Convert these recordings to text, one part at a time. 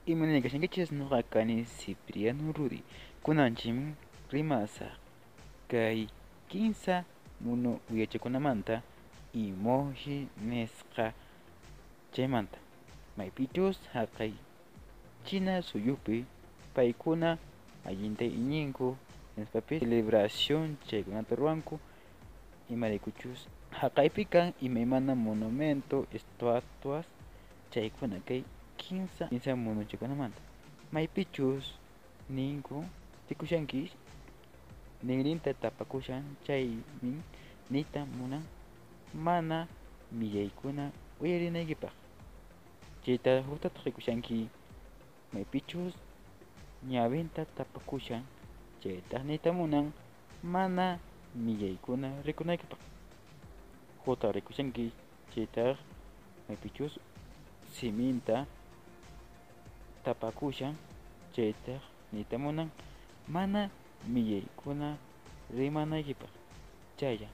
Imayna kashankichis nuqa kani Cipriano Rudi. Kunanchim rimasaq kay kinsa munu uyachakunamanta emoji nisqa chaymanta. Maypichus haqay China suyupi paykuna allinta iñinku hinaspapis celebración chaykunata ruwanku imaraykuchus haqaypi kan imaymana monumento, estatuas chaykuna kay kinsa munuchakunamanta. Maypichus ninku rikushankish ninrinta tapakushan chaymin niyta munan mana millaykuna uyarinaykipaq. Chayta huktataq rikushanki maypichus ñawinta tapakushan chaytaq niyta munan mana millaykuna rikunaykipaq. Hukta rikushanki chaytaq maypichus siminta tapakushan chaytaq niyta munan mana millaykuna rimanaykipaq. Chaylla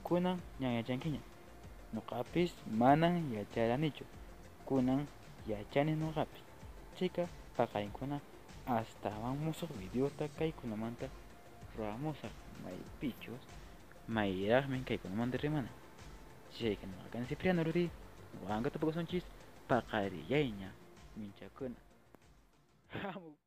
kunan ñan yachankiña. Nuqapis manan yacharanichu. Kunan yachani nuqapis. Chayka paqarinkuna astawan musuq videota kaykunamanta ruwamusaq maypichus mayraqmi kaykunamanta rimana. Chayka nuqa kani Cipriano Rudi. Wanka tupakusunchis paqarillayña minchakuna. Hamu.